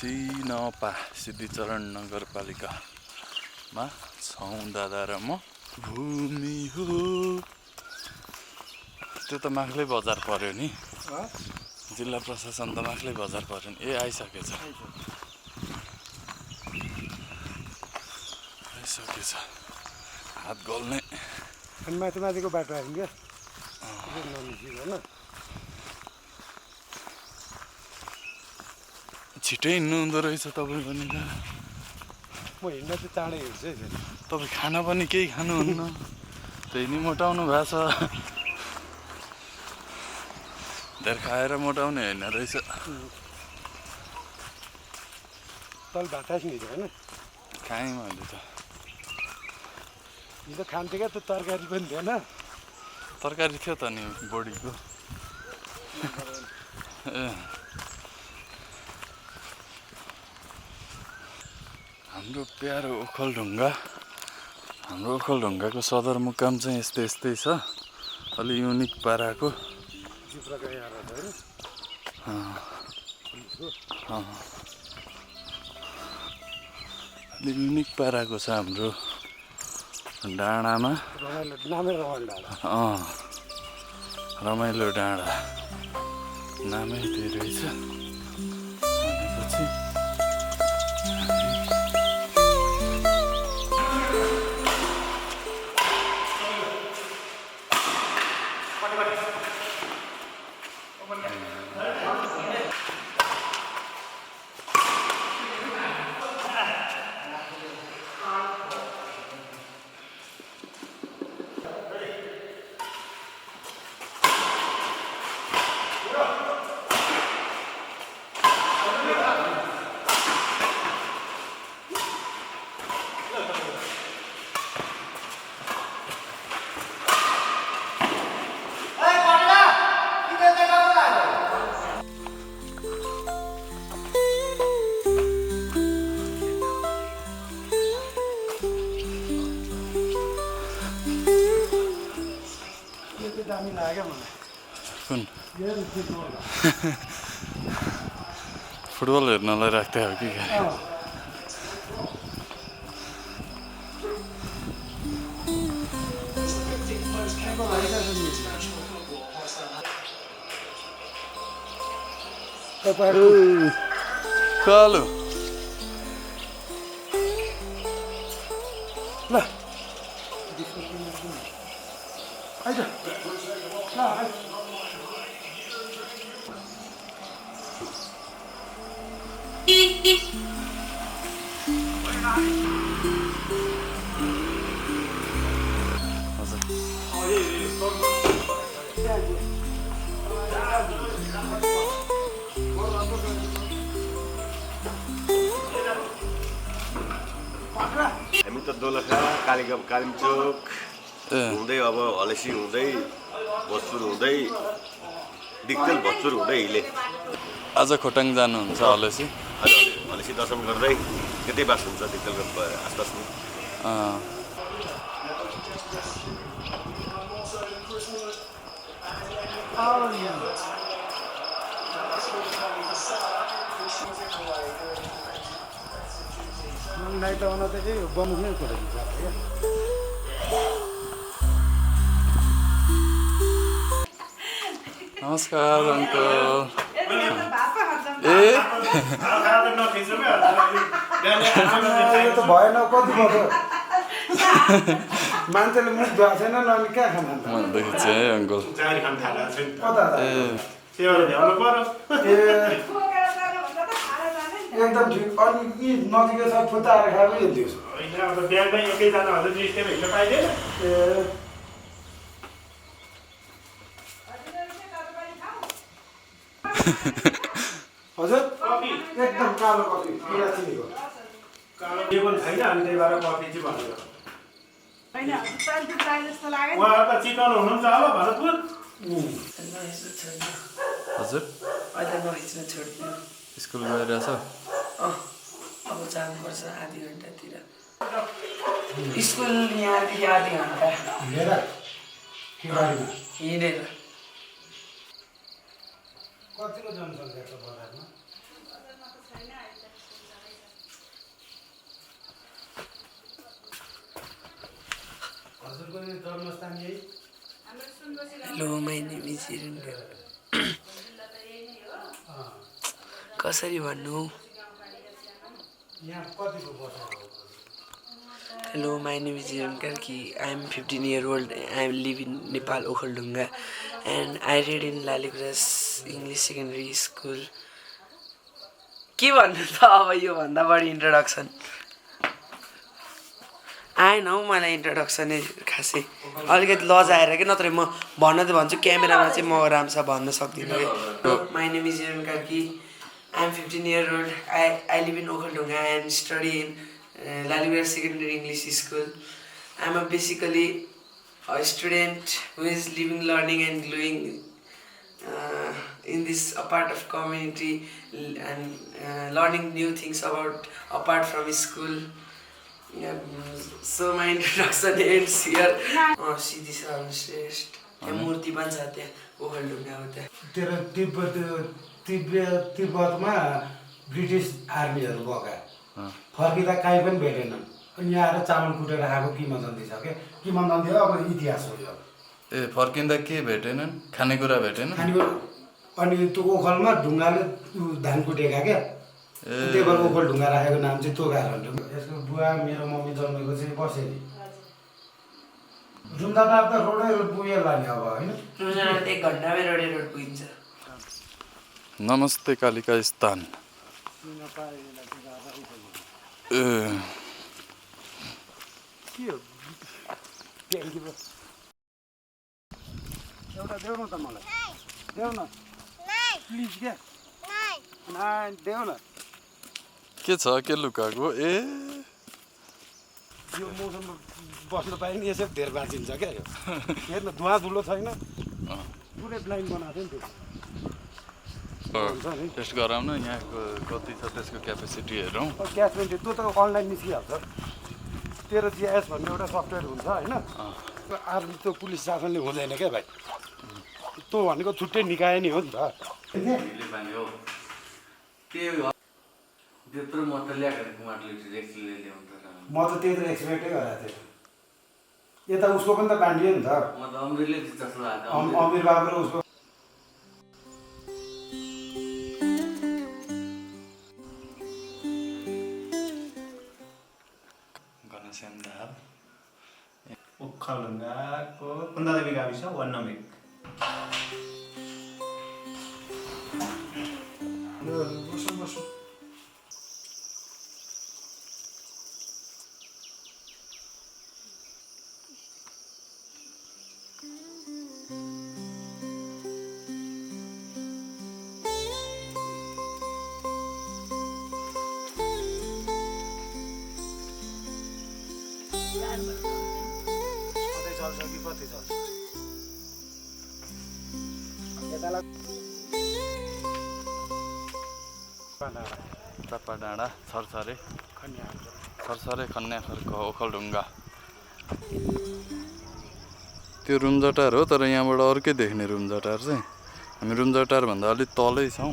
सिनपा सिद्धिचरण नगरपालिकामा छौँ दादा र म। भूमि हो त्यो त माख्लै बजार पर्यो नि, जिल्ला प्रशासन त माख्लै बजार पर्यो नि। ए आइसकेछ आइसकेछ, हात गल्ने। अनि माथिको बाटो आयो क्या नमिसिकन छिटै हिँड्नु हुँदो रहेछ तपाईँ पनि त। म हिँड्दा चाहिँ चाँडै हिँड्छु है फेरि। तपाईँ खाना पनि केही खानुहुन्न, त्यही नि मोटाउनु भएको छ। धेर खाएर मोटाउने होइन रहेछ। तल भात खाइस् नि होइन? खाएँ मैले त। हिजो खान्थेँ क्या, त्यो तरकारी पनि थिएन। तरकारी थियो त नि बोडीको। हाम्रो प्यारो ओखलढुङ्गा, हाम्रो ओखलढुङ्गाको सदरमुकाम चाहिँ यस्तै यस्तै छ, अलि युनिक पाराको। अलि युनिक पाराको छ हाम्रो डाँडामा। रमाइलो डाँडा नामै त्यही रहेछ भनेपछि। कुन फुटबल हेर्नलाई राख्दै हो कि? कालो ल आइज ल हामी त दोलखा कालीगाउँ कालिम्चोक हुँदै अब हलेसी हुँदै भोजपुर हुँदै डिक्चल भोजपुर हुँदै हिले आज खोटाङ जानुहुन्छ हलेसी? हलेसी दर्शन गर्दै त्यतै बास हुन्छ डिक्चलको आसपास नि। नाइट आउन त चाहिँ बमु नै कुरा नमस्कार अङ्कल। ए यो त भएन, कति भयो मान्छेले मुख भएको छैन न, अनि कहाँ खाना भनेदेखि चाहिँ अङ्कल एकदम ठिक। अनि यी नजिकै छ फुताएर खाएको यो दिउँसो हजुर एकदम कालो कफी पुरा चिनीको कालो पनि छैन, अनि त्यही भएर कफी चाहिँ भनेको उहाँहरू त चिकन हुनुहुन्छ होला भरतपुर। हजुर स्कुल गइरहेछ? अब जानुपर्छ आधी घन्टातिर। स्कुल यहाँदेखि आधी घन्टा हिँडेर। कतिको जनसङ्ख्या छ बजारमा? हेलो माई नेम इज हिरण्य कसरी भन्नु hello my name is Hiranya Karki I am 15 year old I live in Nepal Okhaldhunga and I read in Laligrass English Secondary School के भन्नु त अब यो भन्दा बढी इन्ट्रोडक्सन आएन हौ मलाई इन्ट्रोडक्सनै खासै अलिकति लजाएर कि नत्र म भन्न त भन्छु क्यामेरामा चाहिँ म राम्रोसँग भन्न सक्दिनँ कि my name is Hiranya Karki I am 15 year old I live in Okhaldhunga and study in Laligrass Secondary English School I am basically a student who is living, learning and growing in this apart of community and learning new things about apart from school. So my introduction ends here. सिधी सर्वश्रेष्ठ त्यहाँ मूर्ति पनि छ त्यहाँ ओखलढुङ्गा हो त्यहाँ तेरो तिब्बतमा ब्रिटिस आर्मीहरू गएका फर्किँदा काहीँ पनि भेटेनन् अनि यहाँ आएर चामल कुटेर खाएको किंवदन्ती छ क्या किंवदन्ती अब इतिहास हो यो ए फर्किँदा के भेटेनन् खानेकुरा भेटेन अनि त्यो ओखलमा ढुङ्गाले धान कुटेका क्या त्यही भएर ओखल ढुङ्गा राखेको नाम चाहिँ त्यो कारण हो यसको बुवा मेरो मम्मी जन्मेको चाहिँ बसेरी रुम्दाटाप त रोडै पुगेला नि अब होइन 1 घन्टामै रोड पुगिन्छ नमस्ते कालिका स्थान के हो एउटा देऊ न त मलाई देऊ न प्लिज क्या देऊ न के छ के लुकाएको ए यो मौसममा बस्न पायो नि यसो धेर बाँचिन्छ क्या यो हेर्न धुवा धुलो छैन पुरै ब्लाइन्ड बनाएको थियो नि टेस्ट गराउन यहाँको कति छ त्यसको क्यापेसिटी हेरौँ क्यास पेन्ट त्यो त अनलाइन निस्किहाल्छ तेरो जिआइएस भन्ने एउटा सफ्टवेयर हुन्छ होइन आर्मी त्यो पुलिस शासनले हुँदैन क्या भाइ त्यो भनेको छुट्टै निकाय नि हो नि त त्यत्रो मोटर ल्याएर कुमारले ल्याउँछ म त त्यत्रो एक्सपेक्टै गरेको थिएँ यता उसको पनि त बाँडियो नि त म त अमृतले जस्तो लाग्यो अमिर बाबु र उसको ओखलढुङ्गाको कुन्दादेवी गाविस 1 नम्बर बसो कति छ चापा डाँडा छरछरे खन्या खर्क ओखलढुङ्गा त्यो रुम्जटार हो तर यहाँबाट अर्कै देख्ने रुम्जटार चाहिँ हामी रुम्जटार भन्दा अलिक तलै छौँ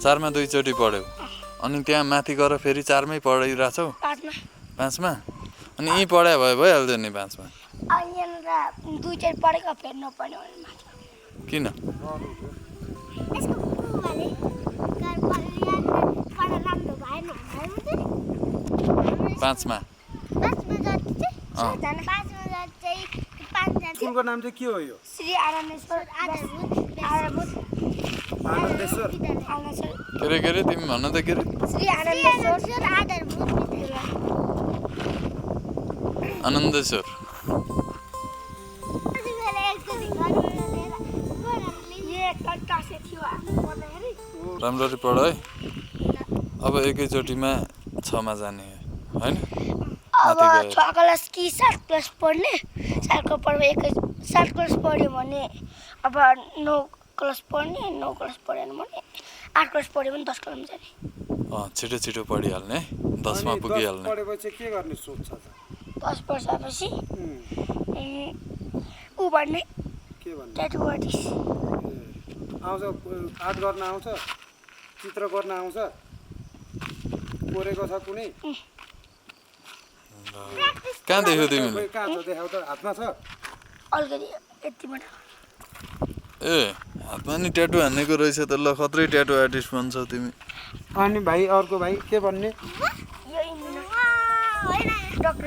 चारमा 2 चोटि पढ्यौ अनि त्यहाँ माथि गएर फेरि 4मै पढिरहेछौ 5मा अनि यहीँ पढाइ भइहाल्थ्यो नि 5मा किन 5मा स्कुलको नाम चाहिँ के हो यो श्री आनन्देश्वर आनन्देश्वर के रे तिमी भन्न त के रे श्री आनन्देश्वर आधारभूत विद्यालय आनन्देश्वर राम्ररी पढ है अब एकैचोटिमा 6मा जाने होइन अब 6 क्लास कि 7 क्लास पढ्ने 7 क्लास पढ्यो भने अब 9 क्लास पढ्ने 9 क्लास पढेन भने 8 क्लास पढ्यो भने 10 क्लासमा जाने छिटो छिटो पढिहाल्ने 10मा पुगिहाल्ने पढेपछि के गर्ने सोच छ त 10 वर्षपछि ऊ भन्ने के भन्ने ट्याटु आर्टिस्ट आउँछ आर्ट गर्न आउँछ चित्र गर्न आउँछ कोरेको छ कुनै कहाँ देख्यौ तिमीले कहाँ छ देखाउ त हातमा छ अलिकति यतिबाट ए हातमा नि ट्याटु हान्नेको रहेछ त ल खत्रै ट्याटु आर्टिस्ट भन्छौ तिमी अनि भाइ अर्को भाइ के भन्ने यो डक्टर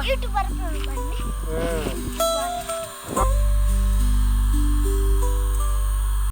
युट्युबर भन्ने